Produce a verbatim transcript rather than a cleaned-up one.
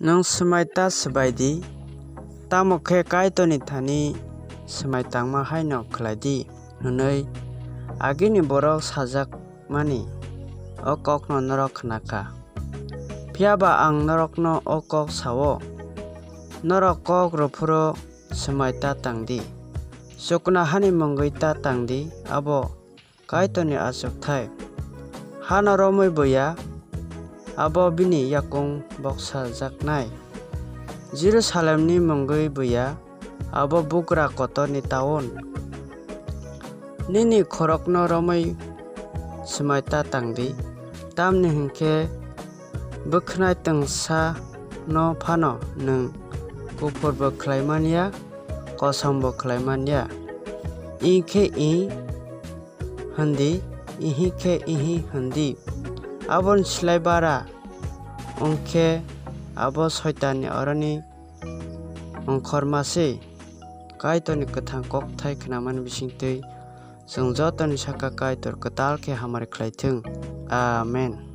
Nwng swmai ta swbai di, tamo khe Kaitorni thani swmai tangma haino khlai di, hwnwi agini borok sajakmani o kókno norok khna kha. Phiya ba ang norokno o kók sa-o, norok kók rw phuru swmai ta tang di. Chuknohani mungwi ta tang di, abo Kaitorni achukthai. Hano romwi bo ya, abo bini yakung boksajaknai. Jerusalemni mungwi bo ya, abo bugra kotorni taun. Nini khorokno romwi swmai ta tang di, tamni hwn khe bwkhnai twngsano phano nwng kuphurbo khlai man ya, kosombo khlai man ya. Ih khe ih hwn di, ihi khe ihi hwn di. Aboni slái bara wng khe abo Soitanni aroni ongkhorma se. Kaitorni kwthang kokthai khnamani bisingtwi chwng jotoni saka Kaitor kwtal khe hamari khlai thung. Amen.